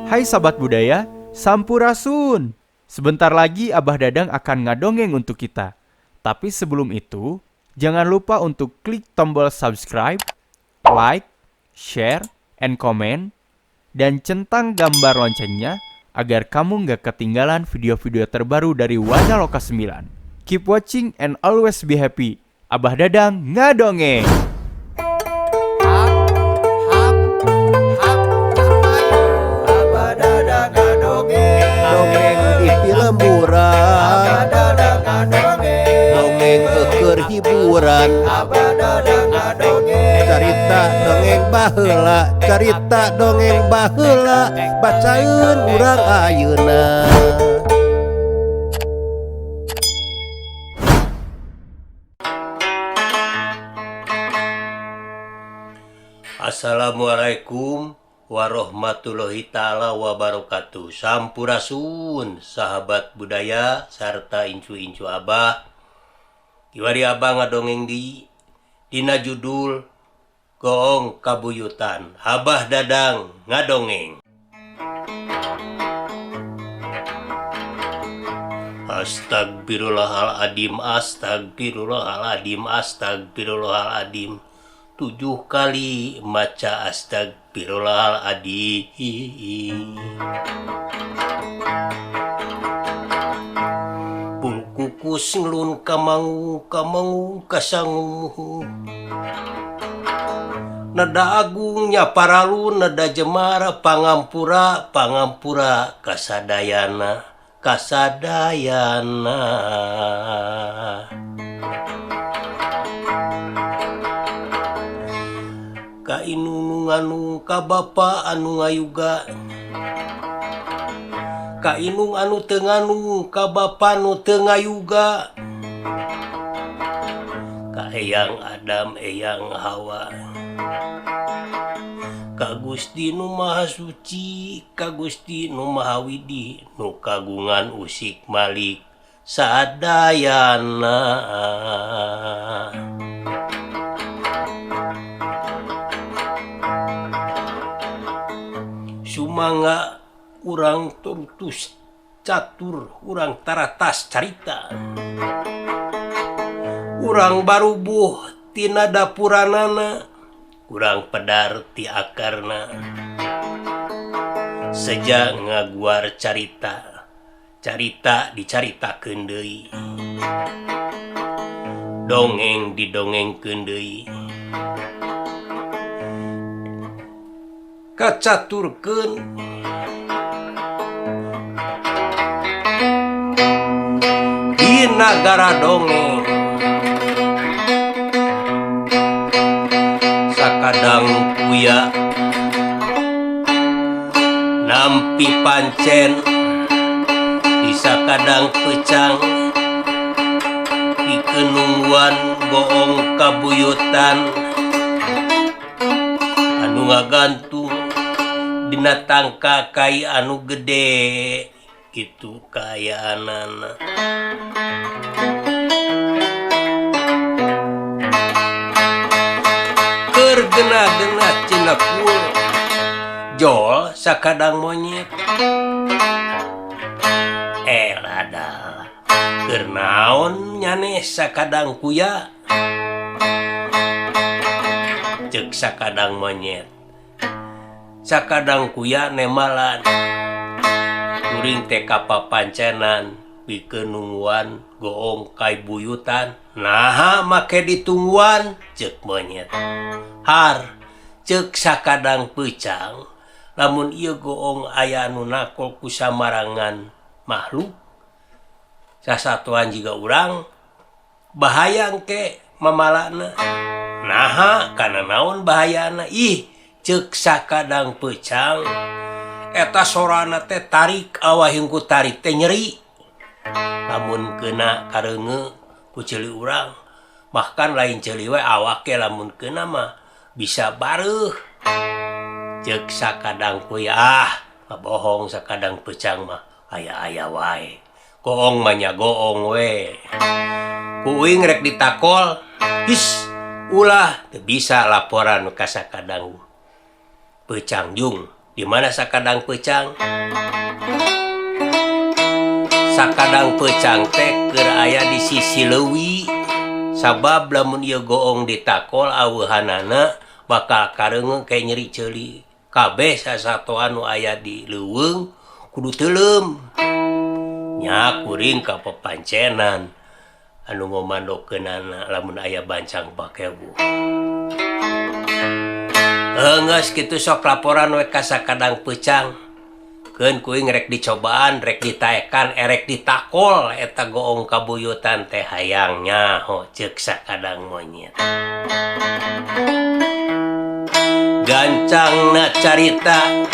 Hai sahabat budaya, Sampurasun. Sebentar lagi Abah Dadang akan ngadongeng untuk kita. Tapi sebelum itu, jangan lupa untuk klik tombol subscribe, like, share, and comment, dan centang gambar loncengnya agar kamu nggak ketinggalan video-video terbaru dari Wanaloka 9. Keep watching and always be happy. Abah Dadang ngadongeng. Hap, hap, hap, Abah Dadang ngadongeng. Dongeng di pilemburan. Abah Dadang ngadongeng. Dongeng keur hiburan. Abah Dadang ngadongeng. Carita dongeng baheula, carita dongeng baheula, bacaeun urang ayeuna. Assalamualaikum warahmatullahi taala wabarakatuh. Sampurasun sahabat budaya sarta incu-incu Abah. Kiwari Abah ngadongeng di dina judul Goong Kabuyutan. Abah Dadang ngadongeng. Astagfirullahaladzim, astagfirullahaladzim, astagfirullahaladzim. 7 kali maca astagfirullahaladzim. Bulu kukus ngelun kamangu kamangu kasangu. Nada agungnya paralun, nada jemara pangampura pangampura kasadayana kasadayana. Ka inung anu ka bapa anu ngayuga, ka inung anu teu nganu ka bapa nu teu ngayuga, ka eyang Adam eyang Hawa, ka Gusti nu Maha Suci, ka Gusti nu Maha Widi, nu kagungan usik malik sadayana. Sumangga urang turutus catur, urang taratas carita, urang barubuh tina dapuranana, urang pedar ti akarna. Seja ngaguar carita, carita dicaritakeun deui, dongeng didongengkeun deui, kacaturkeun di nagara dongeng. Sakadang kuya nampi pancen, di sakadang pecang pikenungguan goong kabuyutan anu ngagantung dina tangka kai anu gede kitu kaayaanana. Keur gena-gena cinekul jol sakadang monyet. Ladal keur naon nyaneh sakadang kuya, ceuk sakadang monyet. Sakadang kuya nemalan kuring teh kapapancenan pikeun nungguan goong kaibuyutan. Naha make ditungguan, ceuk monyet. Har, ceuk sakadang peucang, lamun ieu goong aya anu nakol ku samarangan makhluk sasatuan jiga urang bahaya engke mamalana. Naha kana naon bahayana? Ih, ceuk sakadang peucang, eta sorana teh tarik awahing ku tarik teh nyeri. Lamun keuna kareungeu ku ceuli urang, bahkan lain ceuli we awak ge lamun keuna mah bisa bareuh. Ceuk sakadang kuya, ah ngabohong sakadang peucang mah aya-aya wae. Goong mah nya goong we. Ku uing rek ditakol, his ulah teu bisa laporan ka sakadang peucang jung. Di mana sakadang peucang? Sakadang peucang teh keur aya di sisi leuwi. Sabab lamun ieu goong ditakol aweuhanana bakal kareungeung ke nyeri ceuli. Kabeh sasatoan nu aya di leuweung kudu teuleum. Nya kuring ka papancenan anu ngomandokeunana lamun aya bancang pakebu. Geus kitu sok laporan we ka sakadang peucang. Keun kuing rek dicobaan, rek ditaekan, erek ditakol eta goong kabuyutan teh hayang nyaho ceuk sakadang monyet. Gancangna carita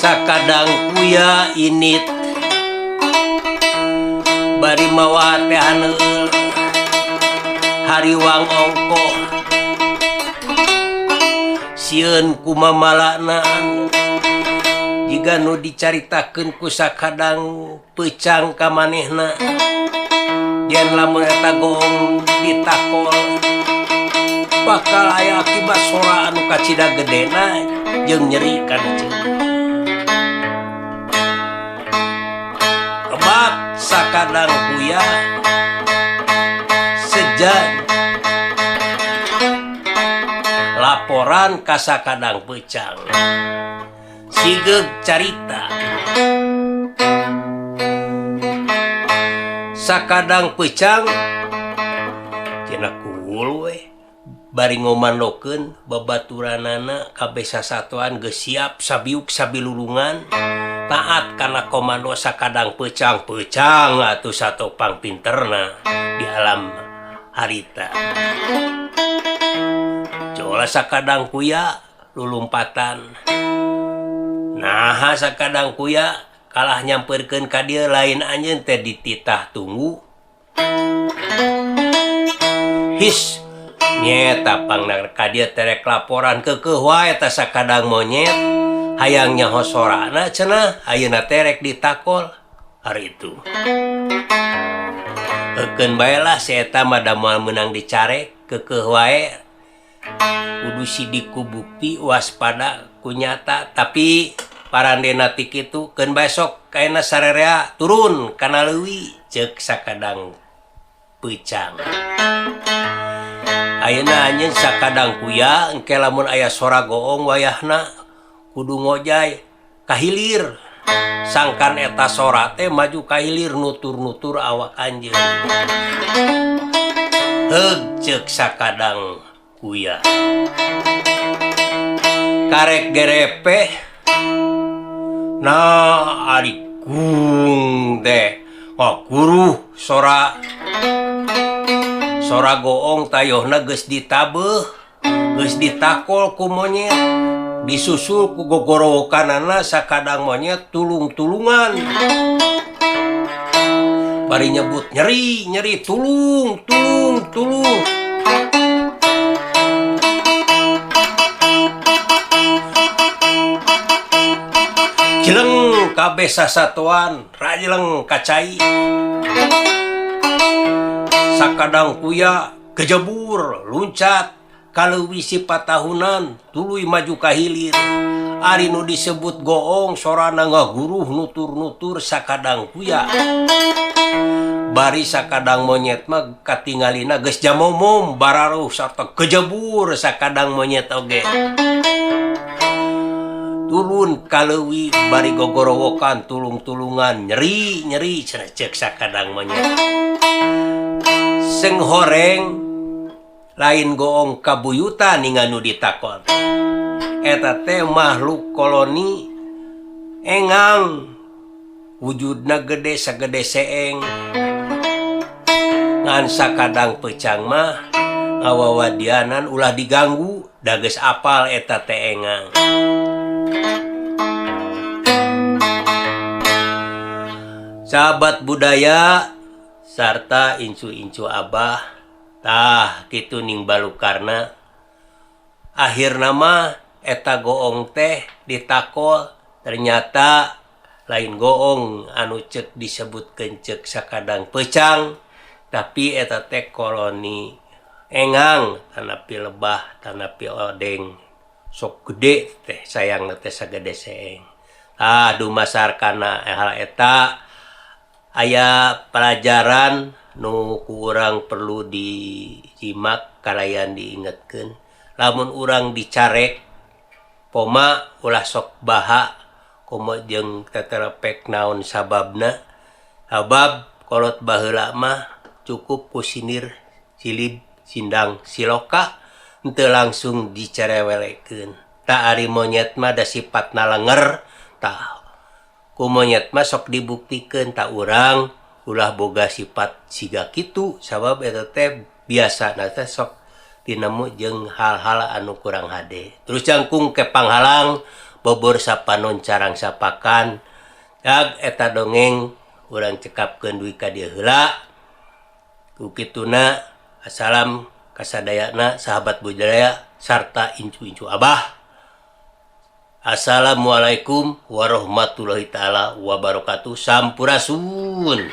sakadang kuya init bari mawa teh haneul hariwang ongkoh sieun kumamalana jiga nu dicaritakeun ku sakadang peucang ka manehna yen lamun eta goong ditakol bakal aya akibat sora anu kacida gedena jeung nyeri kana ceuk. Kebak sakadang kuya sejan laporan ka sakadang peucang. Sigeug carita sakadang peucang cenah kuul we bari ngomandokeun babaturanana kabeh sasatoan geus siap sabiuk sabilulungan taat kana komando sakadang peucang. Peucang atuh satopang pinterna di alam harita. Jola sakadang kuya lulumpatan. Naha sakadang kuya kalah nyamperkeun ka dieu lain anjeun teh dititah tunggu. His nyeta pangna ka dieu teh rek laporan keukeuh wae eta sakadang monyet hayang nyaho sorana cenah ayeuna teh rek ditakol hari itu. Heukeun bae lah si eta mah da moal meunang dicarek keukeuh wae kudu sidik ku bukti waspada ku nyata tapi parandena ti kitu keun bae sok kaena sarerea turun kana leuwi ceuk sakadang peucang. Ayeuna anjeun sakadang kuya engke lamun aya sora goong wayahna kudu ngojay ka hilir sangkan eta sora teh maju ka hilir nutur-nutur awak anjeun. Heug ceuk sakadang kuya. Karek gerepeh nah ari gung teh ngaguruh sora sora goong tayohna geus ditabeuh geus ditakol ku monyet disusul ku gogorowokanana sakadang monyet tulung-tulungan bari nyebut nyeri nyeri tulung tulung tulung. Jeleng kabeh sasatoan rajeleng kacai sakadang kuya kejebur luncat kaleuwi sipatahunan tuluy maju ka hilir. Ari nu disebut goong sorana ngaguruh nutur-nutur sakadang kuya bari sakadang monyet mah katingalina geus jamomom bararuh sarta kejebur sakadang monyet oge turun kaleuwi bari gogorowokan tulung-tulungan nyeri nyeri cenah ceuk sakadang monyet. Seng horeng lain goong kabuyutan ninga nu ditakon eta teh makhluk koloni engang wujudna gede sagede seeng ngan sakadang peucang mah ngawawadianan ulah diganggu da geus apal eta teh engang. Sahabat budaya sarta incu-incu abah tah kitu ning balukarna akhirna mah eta goong teh ditakol ternyata lain goong anu ceuk disebutkeun ceuk sakadang peucang tapi eta teh koloni engang tanapi lebah tanapi odeng Sok gede teh sayangna teh sagede seeng. Ah dumasar kana hal eta aya pelajaran nu ku urang perlu disimak kalayan diingetkeun. Lamun urang dicarek poma ulah sok baha komo jeung teterepek naon sababna. Sabab kolot baheula mah cukup ku sinir silib sindang siloka henteu langsung dicerewelekeun. Tah ari monyet mah da sipatna lenger tah ku monyet mah sok dibuktikeun tah urang ulah boga sifat siga kitu sabab eta teh biasana teh sok tinemu jeung hal-hal anu kurang hade. Terus jangkung ke panghalang bobor sapanon carang sapakan dag eta dongeng urang cekapkeun dugi ka dieu heula. Ku kituna assalam kasadayana sahabat budaya sarta incu-incu abah. Assalamualaikum warahmatullahi taala wabarakatuh. Sampurasun.